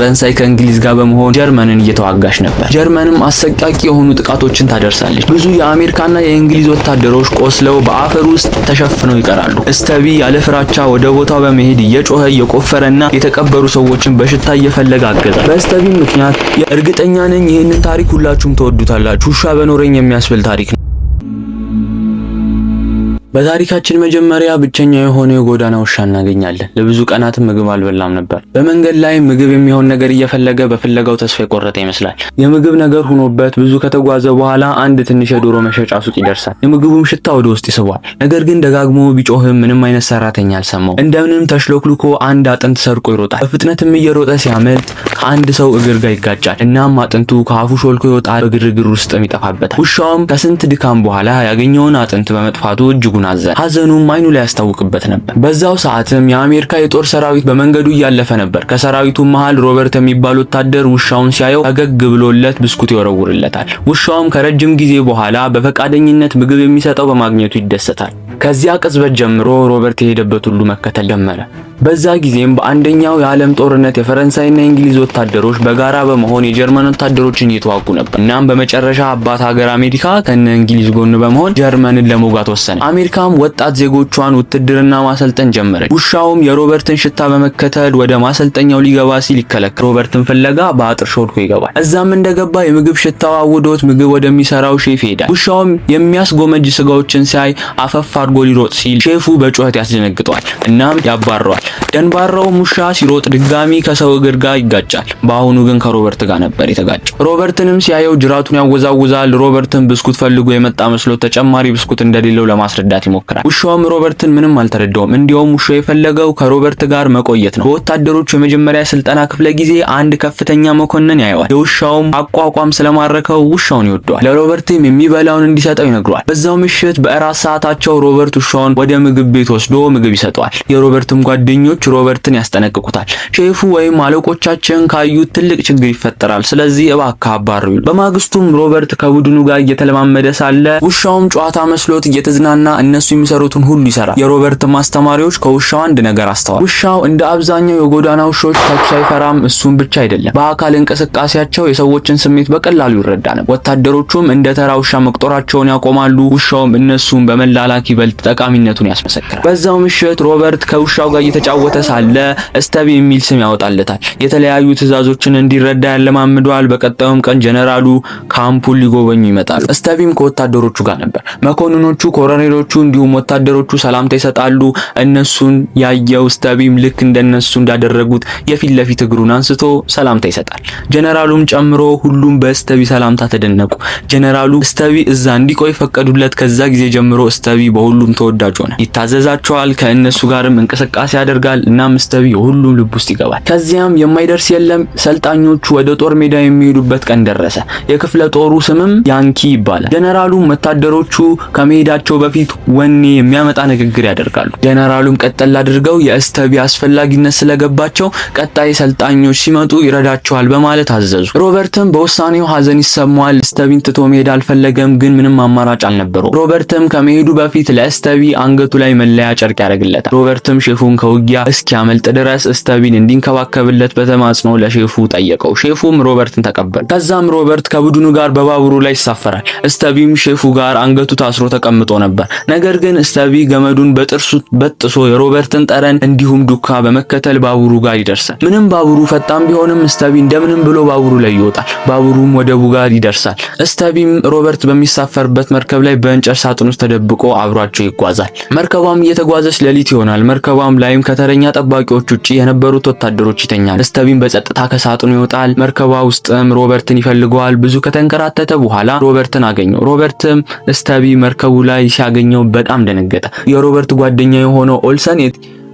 ፈረንሳይ ከእንግሊዝ ጋር በመሆን ጀርመንን እየተዋጋች ነበር። ጀርመንም አሰቃቂ የሆኑ ጥቃቶችን ታደርሳለች። ብዙ የአሜሪካና የእንግሊዝ ወታደሮች ቆስለው በአፈር ውስጥ ተሸፍነው ይቀራሉ። ስተቢ ያለ ፍራቻ ወደ ቦታው በመሄድ እየጮኸ፣ እየቆፈረና የተቀበሩ ሰዎችን በሽታ እየፈለገ አገዛል። በስተቢ ምክንያት እርግጠኛ ነኝ ይህንን ታሪክ ሁላችሁም ትወዱታላችሁ። ውሻ በኖረኝ የሚያስብል ታሪክ ነው። በታሪካችን መጀመሪያ ብቸኛ የሆነ የጎዳና ውሻ እናገኛለን። ለብዙ ቀናትም ምግብ አልበላም ነበር። በመንገድ ላይ ምግብ የሚሆን ነገር እየፈለገ በፍለጋው ተስፋ የቆረጠ ይመስላል። የምግብ ነገር ሆኖበት ብዙ ከተጓዘ በኋላ አንድ ትንሽ የዶሮ መሸጫ ሱቅ ይደርሳል። የምግቡም ሽታ ወደ ውስጥ ይስበዋል። ነገር ግን ደጋግሞ ቢጮህም ምንም አይነት ሰራተኛ አልሰማው። እንደምንም ተሽሎክልኮ አንድ አጥንት ሰርቆ ይሮጣል። በፍጥነትም እየሮጠ ሲያመልጥ ከአንድ ሰው እግር ጋር ይጋጫል። እናም አጥንቱ ከአፉ ሾልኮ ይወጣል። በግርግር ውስጥም ይጠፋበታል። ውሻውም ከስንት ድካም በኋላ ያገኘውን አጥንት በመጥፋቱ እጅጉን አዘነ። ሐዘኑም አይኑ ላይ ያስታውቅበት ነበር። በዛው ሰዓትም የአሜሪካ የጦር ሰራዊት በመንገዱ እያለፈ ነበር። ከሰራዊቱ መሃል ሮበርት የሚባል ወታደር ውሻውን ሲያየው ፈገግ ብሎለት ብስኩት ይወረውርለታል። ውሻውም ከረጅም ጊዜ በኋላ በፈቃደኝነት ምግብ የሚሰጠው በማግኘቱ ይደሰታል። ከዚያ ቅጽበት ጀምሮ ሮበርት የሄደበት ሁሉ መከተል ጀመረ። በዛ ጊዜም በአንደኛው የዓለም ጦርነት የፈረንሳይና የእንግሊዝ ወታደሮች በጋራ በመሆን የጀርመን ወታደሮችን እየተዋጉ ነበር። እናም በመጨረሻ አባት ሀገር አሜሪካ ከነ እንግሊዝ ጎን በመሆን ጀርመንን ለመውጋት ወሰነ። አሜሪካም ወጣት ዜጎቿን ውትድርና ማሰልጠን ጀመረች። ውሻውም የሮበርትን ሽታ በመከተል ወደ ማሰልጠኛው ሊገባ ሲል ይከለከል። ሮበርትን ፍለጋ በአጥር ሾልኮ ይገባል። እዛም እንደገባ የምግብ ሽታው አውዶት ምግብ ወደሚሰራው ሼፍ ይሄዳል። ውሻውም የሚያስጎመጅ ስጋዎችን ሲያይ አፈፍ አድርጎ ሊሮጥ ሲል ሼፉ በጩኸት ያስደነግጠዋል። እናም ያባረዋል። ደንባራው ውሻ ሲሮጥ ድጋሚ ከሰው እግር ጋር ይጋጫል። በአሁኑ ግን ከሮበርት ጋር ነበር የተጋጨው። ሮበርትንም ሲያየው ጅራቱን ያወዛውዛል። ሮበርትን ብስኩት ፈልጎ የመጣ መስሎት ተጨማሪ ብስኩት እንደሌለው ለማስረዳት ይሞክራል። ውሻውም ሮበርትን ምንም አልተረዳውም። እንዲያውም ውሻው የፈለገው ከሮበርት ጋር መቆየት ነው። በወታደሮቹ የመጀመሪያ ስልጠና ክፍለ ጊዜ አንድ ከፍተኛ መኮንን ያየዋል። የውሻውም አቋቋም ስለማረከው ውሻውን ይወደዋል። ለሮበርትም የሚበላውን እንዲሰጠው ይነግረዋል። በዛው ምሽት በእራት ሰዓታቸው ሮበርት ውሻውን ወደ ምግብ ቤት ወስዶ ምግብ ይሰጠዋል። የሮበርትም ጓደኞች ሮበርትን ያስጠነቅቁታል። ሼፉ ወይም አለቆቻችን ካዩት ትልቅ ችግር ይፈጠራል፣ ስለዚህ እባክህ አባርሩ። በማግስቱም ሮበርት ከቡድኑ ጋር እየተለማመደ ሳለ ውሻውም ጨዋታ መስሎት እየተዝናና እነሱ የሚሰሩትን ሁሉ ይሰራል። የሮበርት አስተማሪዎች ከውሻው አንድ ነገር አስተዋሉ። ውሻው እንደ አብዛኛው የጎዳና ውሾች ተኩስ አይፈራም። እሱም ብቻ አይደለም፣ በአካል እንቅስቃሴያቸው የሰዎችን ስሜት በቀላሉ ይረዳ ነበር። ወታደሮቹም እንደ ተራ ውሻ መቁጠራቸውን ያቆማሉ። ውሻውም እነሱን በመላላክ ይበልጥ ጠቃሚነቱን ያስመሰክራል። በዛው ምሽት ሮበርት ከውሻው ጋር እየተጫወተ ሳለ ስተቢ የሚል ስም ያወጣለታል። የተለያዩ ትዕዛዞችን እንዲረዳ ያለማምደዋል። በቀጣዩም ቀን ጀነራሉ ካምፑን ሊጎበኙ ይመጣሉ። ስተቢም ከወታደሮቹ ጋር ነበር። መኮንኖቹ፣ ኮሎኔሎቹ እንዲሁም ወታደሮቹ ሰላምታ ይሰጣሉ። እነሱን ያየው ስተቢም ልክ እንደነሱ እንዳደረጉት የፊት ለፊት እግሩን አንስቶ ሰላምታ ይሰጣል። ጀነራሉም ጨምሮ ሁሉም በስተቢ ሰላምታ ተደነቁ። ጀነራሉ ስተቢ እዛ እንዲቆይ ፈቀዱለት። ከዛ ጊዜ ጀምሮ ስተቢ በሁሉም ተወዳጅ ሆነ። ይታዘዛቸዋል፣ ከእነሱ ጋርም እንቅስቃሴ ያደርጋል። እናም ስተቢ የሁሉም ልብ ውስጥ ይገባል። ከዚያም የማይደርስ የለም። ሰልጣኞቹ ወደ ጦር ሜዳ የሚሄዱበት ቀን ደረሰ። የክፍለ ጦሩ ስምም ያንኪ ይባላል። ጀነራሉም ወታደሮቹ ከመሄዳቸው በፊት ወኔ የሚያመጣ ንግግር ያደርጋሉ። ጀነራሉም ቀጠል አድርገው የስተቢ አስፈላጊነት ስለገባቸው ቀጣይ ሰልጣኞች ሲመጡ ይረዳቸዋል በማለት አዘዙ። ሮበርትም በውሳኔው ሀዘን ይሰማዋል። ስተቢን ትቶ መሄድ አልፈለገም፣ ግን ምንም አማራጭ አልነበረው። ሮበርትም ከመሄዱ በፊት ለስተቢ አንገቱ ላይ መለያ ጨርቅ ያደርግለታል። ሮበርትም ሼፉን ከውጊያ እስኪያመልጥ ድረስ ስተቢን እንዲንከባከብለት በተማጽኖ ለሼፉ ጠየቀው። ሼፉም ሮበርትን ተቀበለ። ከዛም ሮበርት ከቡድኑ ጋር በባቡሩ ላይ ይሳፈራል። ስተቢም ሼፉ ጋር አንገቱ ታስሮ ተቀምጦ ነበር። ነገር ግን ስተቢ ገመዱን በጥርሱ በጥሶ የሮበርትን ጠረን እንዲሁም ዱካ በመከተል ባቡሩ ጋር ይደርሳል። ምንም ባቡሩ ፈጣን ቢሆንም ስተቢ እንደምንም ብሎ ባቡሩ ላይ ይወጣል። ባቡሩም ወደቡ ጋር ይደርሳል። ስተቢም ሮበርት በሚሳፈርበት መርከብ ላይ በእንጨት ሳጥን ውስጥ ተደብቆ አብሯቸው ይጓዛል። መርከቧም እየተጓዘች ሌሊት ይሆናል። መርከቧም ላይም ከተረኛ ጠባቂዎች ውጪ የነበሩት ወታደሮች ይተኛል። ስተቢም በጸጥታ ከሳጥኑ ይወጣል። መርከቧ ውስጥም ሮበርትን ይፈልገዋል። ብዙ ከተንከራተተ በኋላ ሮበርትን አገኘው። ሮበርትም ስተቢ መርከቡ ላይ ሲያገኘው በጣም ደነገጠ። የሮበርት ጓደኛ የሆነው ኦልሰን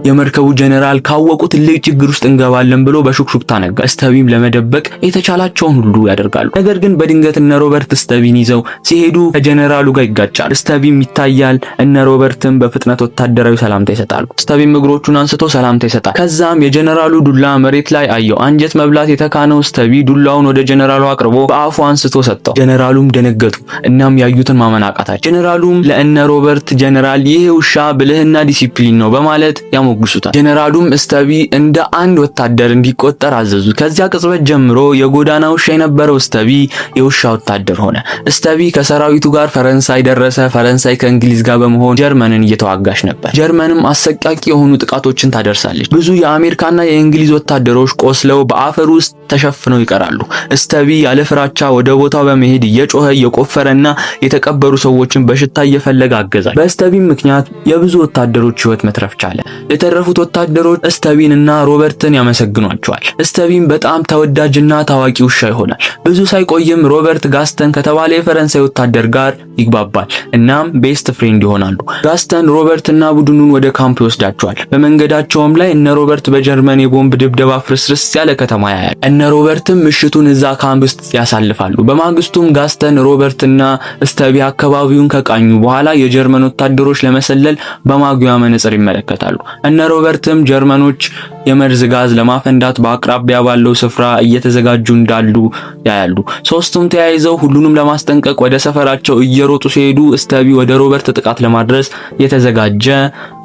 የመርከቡ ጀነራል ካወቁ ትልቅ ችግር ውስጥ እንገባለን ብሎ በሹክሹክታ ነገረ። ስተቢም ለመደበቅ የተቻላቸውን ሁሉ ያደርጋሉ። ነገር ግን በድንገት እነ ሮበርት ስተቢን ይዘው ሲሄዱ ከጀነራሉ ጋር ይጋጫሉ። ስተቢም ይታያል። እነ ሮበርትም በፍጥነት ወታደራዊ ሰላምታ ይሰጣሉ። ስተቢም እግሮቹን አንስቶ ሰላምታ ይሰጣል። ከዛም የጀነራሉ ዱላ መሬት ላይ አየው። አንጀት መብላት የተካነው ስተቢ ዱላውን ወደ ጀነራሉ አቅርቦ በአፉ አንስቶ ሰጠው። ጀነራሉም ደነገጡ። እናም ያዩትን ማመን አቃታቸው። ጀነራሉም ለእነ ሮበርት ጀነራል ይሄ ውሻ ብልህና ዲሲፕሊን ነው በማለት ያሞግሱታል። ጀነራሉም ስተቢ እንደ አንድ ወታደር እንዲቆጠር አዘዙ። ከዚያ ቅጽበት ጀምሮ የጎዳና ውሻ የነበረው ስተቢ የውሻ ወታደር ሆነ። ስተቢ ከሰራዊቱ ጋር ፈረንሳይ ደረሰ። ፈረንሳይ ከእንግሊዝ ጋር በመሆን ጀርመንን እየተዋጋች ነበር። ጀርመንም አሰቃቂ የሆኑ ጥቃቶችን ታደርሳለች። ብዙ የአሜሪካና የእንግሊዝ ወታደሮች ቆስለው በአፈር ውስጥ ተሸፍነው ይቀራሉ። ስተቢ ያለ ፍራቻ ወደ ቦታው በመሄድ እየጮኸ እየቆፈረና የተቀበሩ ሰዎችን በሽታ እየፈለገ አገዛል። በስተቢም ምክንያት የብዙ ወታደሮች ህይወት መትረፍ ቻለ። የተረፉት ወታደሮች ስተቢንና ሮበርትን ያመሰግኗቸዋል። ስተቢን በጣም ተወዳጅና ታዋቂ ውሻ ይሆናል። ብዙ ሳይቆይም ሮበርት ጋስተን ከተባለ የፈረንሳይ ወታደር ጋር ይግባባል። እናም best friend ይሆናሉ። ጋስተን ሮበርትና ቡድኑን ወደ ካምፕ ይወስዳቸዋል። በመንገዳቸውም ላይ እነ ሮበርት በጀርመን የቦምብ ድብደባ ፍርስርስ ያለ ከተማ ያያል። እነ ሮበርትም ምሽቱን እዛ ካምፕ ውስጥ ያሳልፋሉ። በማግስቱም ጋስተን ሮበርትና ስተቢ አካባቢውን ከቃኙ በኋላ የጀርመን ወታደሮች ለመሰለል በማጉያ መነጽር ይመለከታሉ። እነ ሮበርትም ጀርመኖች የመርዝ ጋዝ ለማፈንዳት በአቅራቢያ ባለው ስፍራ እየተዘጋጁ እንዳሉ ያያሉ። ሶስቱም ተያይዘው ሁሉንም ለማስጠንቀቅ ወደ ሰፈራቸው እየሮጡ ሲሄዱ ስተቢ ወደ ሮበርት ጥቃት ለማድረስ የተዘጋጀ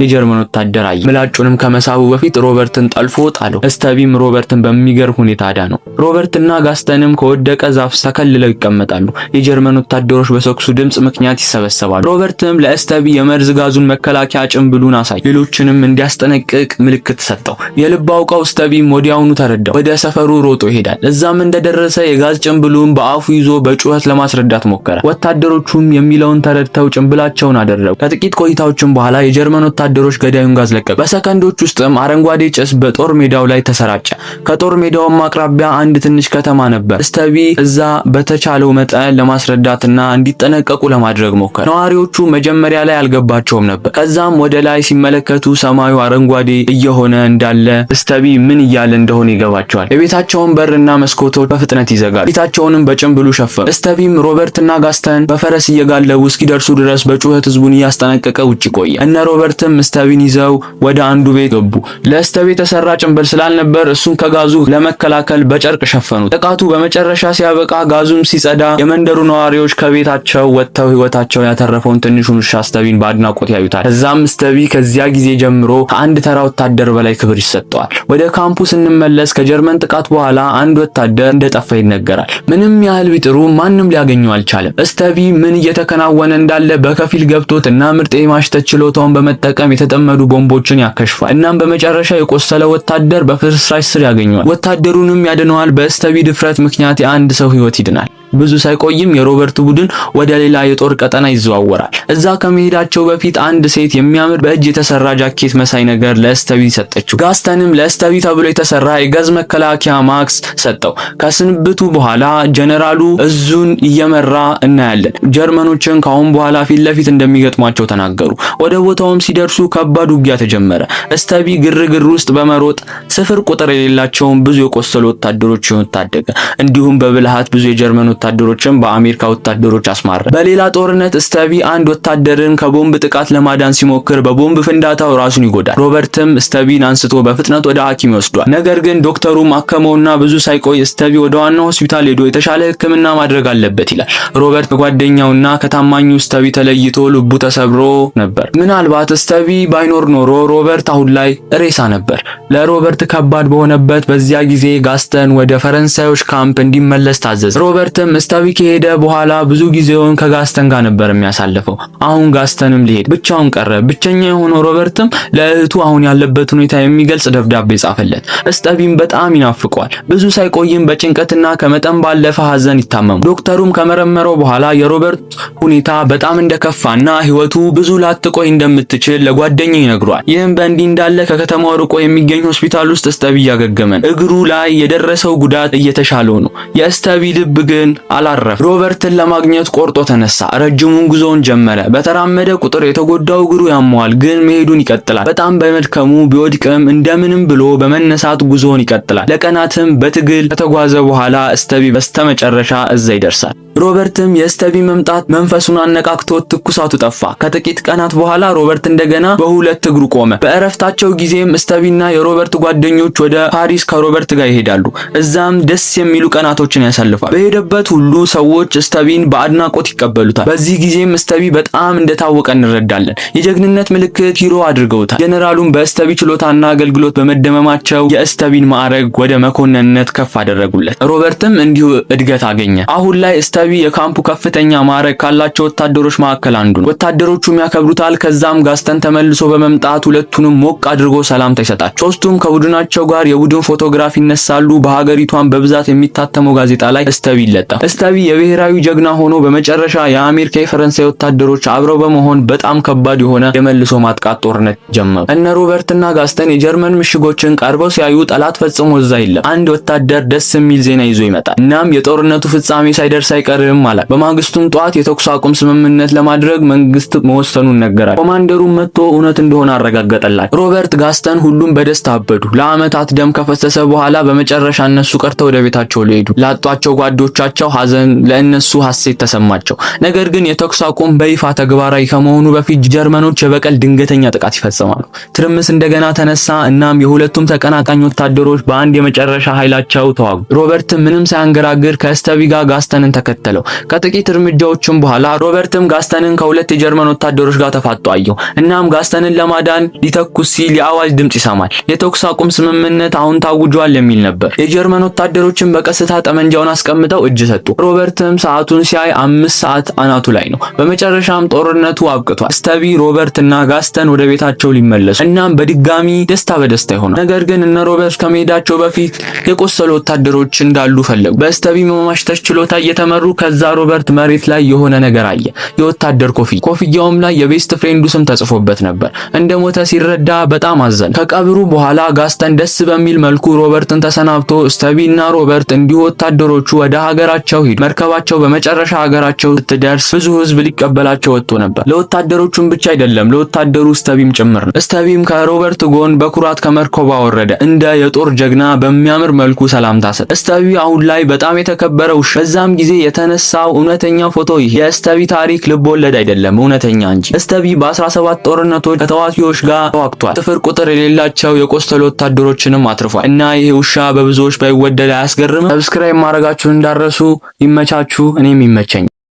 የጀርመን ወታደር አየ። ምላጩንም ከመሳቡ በፊት ሮበርትን ጠልፎ ጣለው። ስተቢም ሮበርትን በሚገርም ሁኔታ አዳነው። ሮበርትና ጋስተንም ከወደቀ ዛፍ ተከልለው ይቀመጣሉ። የጀርመን ወታደሮች በተኩሱ ድምጽ ምክንያት ይሰበሰባሉ። ሮበርትም ለስተቢ የመርዝ ጋዙን መከላከያ ጭንብሉን አሳየ። ሌሎችንም እንዲያስጠነቅቅ ምልክት ሰጠው። የልብ አውቃው ስተቢም ወዲያውኑ ተረዳው። ወደ ሰፈሩ ሮጦ ይሄዳል። እዛም እንደደረሰ የጋዝ ጭንብሉን በአፉ ይዞ በጩኸት ለማስረዳት ሞከረ። ወታደሮቹም የሚለውን ተረድተው ጭንብላቸውን አደረጉ። ከጥቂት ቆይታዎችም በኋላ የጀርመን ወታደሮች ገዳዩን ጋዝ ለቀቁ። በሰከንዶች ውስጥም አረንጓዴ ጭስ በጦር ሜዳው ላይ ተሰራጨ። ከጦር ሜዳውም አቅራቢያ አንድ ትንሽ ከተማ ነበር። ስተቢ እዛ በተቻለው መጠን ለማስረዳትና እንዲጠነቀቁ ለማድረግ ሞከረ። ነዋሪዎቹ መጀመሪያ ላይ አልገባቸውም ነበር። ከዛም ወደ ላይ ሲመለከቱ ሰማዩ አረንጓዴ እየሆነ እንዳለ ስተቢ ምን እያለ እንደሆነ ይገባቸዋል። የቤታቸውን በርና መስኮቶች በፍጥነት ይዘጋሉ። ቤታቸውንም በጭንብሉ ሸፈኑ። ስተቢም ሮበርትና ጋስተን በፈረስ እየጋለቡ እስኪደርሱ ድረስ በጩኸት ህዝቡን እያስጠነቀቀ ውጭ ቆየ። እነ ሮበርትም ስተቢን ይዘው ወደ አንዱ ቤት ገቡ። ለስተቢ የተሰራ ጭንብል ስላልነበር እሱን ከጋዙ ለመከላከል በጨርቅ ሸፈኑት። ጥቃቱ በመጨረሻ ሲያበቃ ጋዙም ሲጸዳ የመንደሩ ነዋሪዎች ከቤታቸው ወጥተው ህይወታቸውን ያተረፈውን ትንሹን ውሻ ስተቢን በአድናቆት ያዩታል። ከዛም ስተቢ ከዚያ ጊዜ ጀምሮ ከአንድ ተራ ወታደር በላይ ክብር ይሰጠዋል። ወደ ካምፑ ስንመለስ ከጀርመን ጥቃት በኋላ አንድ ወታደር እንደጠፋ ይነገራል። ምንም ያህል ቢጥሩ ማንም ሊያገኘው አልቻለም። ስተቢ ምን እየተከናወነ እንዳለ በከፊል ገብቶት እና ምርጥ የማሽተት ችሎታውን በመጠቀም የተጠመዱ ቦምቦችን ያከሽፋል። እናም በመጨረሻ የቆሰለ ወታደር በፍርስራሽ ስር ያገኘዋል። ወታደሩንም ያድነዋል። በስተቢ ድፍረት ምክንያት የአንድ ሰው ህይወት ይድናል። ብዙ ሳይቆይም የሮበርት ቡድን ወደ ሌላ የጦር ቀጠና ይዘዋወራል። እዛ ከመሄዳቸው በፊት አንድ ሴት የሚያምር በእጅ የተሰራ ጃኬት መሳይ ነገር ለስተቢ ሰጠችው። ጋስተንም ለስተቢ ተብሎ የተሰራ የጋዝ መከላከያ ማክስ ሰጠው። ከስንብቱ በኋላ ጀነራሉ እዙን እየመራ እናያለን። ጀርመኖችን ካሁን በኋላ ፊት ለፊት እንደሚገጥሟቸው ተናገሩ። ወደ ቦታውም ሲደርሱ ከባድ ውጊያ ተጀመረ። ስተቢ ግርግር ውስጥ በመሮጥ ስፍር ቁጥር የሌላቸውን ብዙ የቆሰሉ ወታደሮች ታደገ። እንዲሁም በብልሃት ብዙ የጀርመን ወታደሮችን በአሜሪካ ወታደሮች አስማረ። በሌላ ጦርነት ስተቢ አንድ ወታደርን ከቦምብ ጥቃት ለማዳን ሲሞክር በቦምብ ፍንዳታው ራሱን ይጎዳል። ሮበርትም ስተቢን አንስቶ በፍጥነት ወደ ሐኪም ይወስዷል። ነገር ግን ዶክተሩ አከመውና ብዙ ሳይቆይ ስተቢ ወደ ዋናው ሆስፒታል ሄዶ የተሻለ ሕክምና ማድረግ አለበት ይላል። ሮበርት ከጓደኛውና ከታማኙ ስተቢ ተለይቶ ልቡ ተሰብሮ ነበር። ምናልባት ስተቢ ባይኖር ኖሮ ሮበርት አሁን ላይ ሬሳ ነበር። ለሮበርት ከባድ በሆነበት በዚያ ጊዜ ጋስተን ወደ ፈረንሳዮች ካምፕ እንዲመለስ ታዘዘ። ሮበርትም ስተቢ ከሄደ በኋላ ብዙ ጊዜውን ከጋስተን ጋር ነበር የሚያሳልፈው። አሁን ጋስተንም ሊሄድ ብቻውን ቀረ። ብቸኛ የሆነው ሮበርትም ለእህቱ አሁን ያለበት ሁኔታ የሚገልጽ ደብዳቤ ጻፈለት። ስተቢም በጣም ይናፍቀዋል። ብዙ ሳይቆይም በጭንቀትና ከመጠን ባለፈ ሐዘን ይታመሙ። ዶክተሩም ከመረመረው በኋላ የሮበርት ሁኔታ በጣም እንደከፋና ህይወቱ ብዙ ላትቆይ እንደምትችል ለጓደኛው ይነግሯል። ይህም በእንዲህ እንዳለ ከከተማው ርቆ የሚገኝ ሆስፒታል ውስጥ ስተቢ እያገገመ ነው። እግሩ ላይ የደረሰው ጉዳት እየተሻለው ነው። የስተቢ ልብ ግን አላረፈ። ሮበርትን ለማግኘት ቆርጦ ተነሳ። ረጅሙን ጉዞውን ጀመረ። በተራመደ ቁጥር የተጎዳው እግሩ ያመዋል፣ ግን መሄዱን ይቀጥላል። በጣም በመድከሙ ቢወድቅም እንደምንም ብሎ በመነሳት ጉዞውን ይቀጥላል። ለቀናትም በትግል ከተጓዘ በኋላ ስተቢ በስተመጨረሻ እዛ ይደርሳል። ሮበርትም የስተቢ መምጣት መንፈሱን አነቃክቶ ትኩሳቱ ጠፋ። ከጥቂት ቀናት በኋላ ሮበርት እንደገና በሁለት እግሩ ቆመ። በእረፍታቸው ጊዜም ስተቢና የሮበርት ጓደኞች ወደ ፓሪስ ከሮበርት ጋር ይሄዳሉ። እዛም ደስ የሚሉ ቀናቶችን ያሳልፋል። በሄደበት በሄደበት ሁሉ ሰዎች ስተቢን በአድናቆት ይቀበሉታል። በዚህ ጊዜም ስተቢ በጣም እንደታወቀ እንረዳለን። የጀግንነት ምልክት hero አድርገውታል። ጀነራሉም በስተቢ ችሎታና አገልግሎት በመደመማቸው የስተቢን ማዕረግ ወደ መኮንንነት ከፍ አደረጉለት። ሮበርትም እንዲሁ እድገት አገኘ። አሁን ላይ ስተቢ የካምፑ ከፍተኛ ማዕረግ ካላቸው ወታደሮች መካከል አንዱ ነው። ወታደሮቹም ያከብሩታል። ከዛም ጋስተን ተመልሶ በመምጣት ሁለቱንም ሞቅ አድርጎ ሰላምታ ይሰጣል። ሶስቱም ከቡድናቸው ጋር የቡድን ፎቶግራፍ ይነሳሉ። በሀገሪቷን በብዛት የሚታተመው ጋዜጣ ላይ ስተቢ ይለጠፋል። ስተቢ የብሔራዊ ጀግና ሆኖ በመጨረሻ የአሜሪካ የፈረንሳይ ወታደሮች አብረው በመሆን በጣም ከባድ የሆነ የመልሶ ማጥቃት ጦርነት ጀመሩ። እነ ሮበርትና ጋስተን የጀርመን ምሽጎችን ቀርበው ሲያዩ ጠላት ፈጽሞ እዛ የለም። አንድ ወታደር ደስ የሚል ዜና ይዞ ይመጣል። እናም የጦርነቱ ፍጻሜ ሳይደርስ አይቀርም አለ። በማግስቱም ጠዋት የተኩስ አቁም ስምምነት ለማድረግ መንግስት መወሰኑን ነገራቸው። ኮማንደሩም መጥቶ እውነት እንደሆነ አረጋገጠላቸው። ሮበርት፣ ጋስተን ሁሉም በደስታ አበዱ። ለአመታት ደም ከፈሰሰ በኋላ በመጨረሻ እነሱ ቀርተው ወደ ቤታቸው ሊሄዱ ላጧቸው ጓዶቻቸው ሀዘን ለእነሱ ሀሴት ተሰማቸው። ነገር ግን የተኩስ አቁም በይፋ ተግባራዊ ከመሆኑ በፊት ጀርመኖች የበቀል ድንገተኛ ጥቃት ይፈጽማሉ። ትርምስ እንደገና ተነሳ። እናም የሁለቱም ተቀናቃኝ ወታደሮች በአንድ የመጨረሻ ኃይላቸው ተዋጉ። ሮበርትም ምንም ሳያንገራግር ከስተቢ ጋር ጋስተንን ተከተለው። ከጥቂት እርምጃዎችም በኋላ ሮበርትም ጋስተንን ከሁለት የጀርመን ወታደሮች ጋር ተፋጦ አየው። እናም ጋስተንን ለማዳን ሊተኩስ ሲል የአዋጅ ድምጽ ይሰማል። የተኩስ አቁም ስምምነት አሁን ታውጇል የሚል ነበር። የጀርመን ወታደሮችን በቀስታ ጠመንጃውን አስቀምጠው እጅ ሰጡ። ሮበርትም ሰዓቱን ሲያይ 5 ሰዓት አናቱ ላይ ነው። በመጨረሻም ጦርነቱ አብቅቷል። ስተቢ፣ ሮበርት እና ጋስተን ወደ ቤታቸው ሊመለሱ እናም በድጋሚ ደስታ በደስታ ይሆናል። ነገር ግን እነ ሮበርት ከመሄዳቸው በፊት የቆሰሉ ወታደሮች እንዳሉ ፈለጉ። በስተቢ መማሽተት ችሎታ እየተመሩ ከዛ ሮበርት መሬት ላይ የሆነ ነገር አየ። የወታደር ኮፍያ። ኮፍያውም ላይ የ best friend ኡ ስም ተጽፎበት ነበር። እንደሞተ ሲረዳ በጣም አዘነ። ከቀብሩ በኋላ ጋስተን ደስ በሚል መልኩ ሮበርትን ተሰናብቶ ስተቢ እና ሮበርት እንዲሁ ወታደሮቹ ወደ ሀገራቸው ሄዱ። መርከባቸው በመጨረሻ ሀገራቸው ስትደርስ ብዙ ህዝብ ሊቀበላቸው ወጥቶ ነበር። ለወታደሮቹም ብቻ አይደለም፣ ለወታደሩ ስተቢም ጭምር ነው። ስተቢም ከሮበርት ጎን በኩራት ከመርከቧ ወረደ። እንደ የጦር ጀግና በሚያምር መልኩ ሰላምታ ሰጠ። ስተቢ አሁን ላይ በጣም የተከበረ ውሻ። በዛም ጊዜ የተነሳው እውነተኛ ፎቶ ይሄ። የስተቢ ታሪክ ልብ ወለድ አይደለም፣ እውነተኛ እንጂ። ስተቢ በ17 ጦርነቶች ከተዋጊዎች ጋር ተዋግቷል። ስፍር ቁጥር የሌላቸው የቆሰሉ ወታደሮችንም አትርፏል። እና ይሄ ውሻ በብዙዎች ባይወደድ አያስገርምም? Subscribe ማድረጋችሁን እንዳትረሱ። ይመቻችሁ። እኔም ይመቸኝ።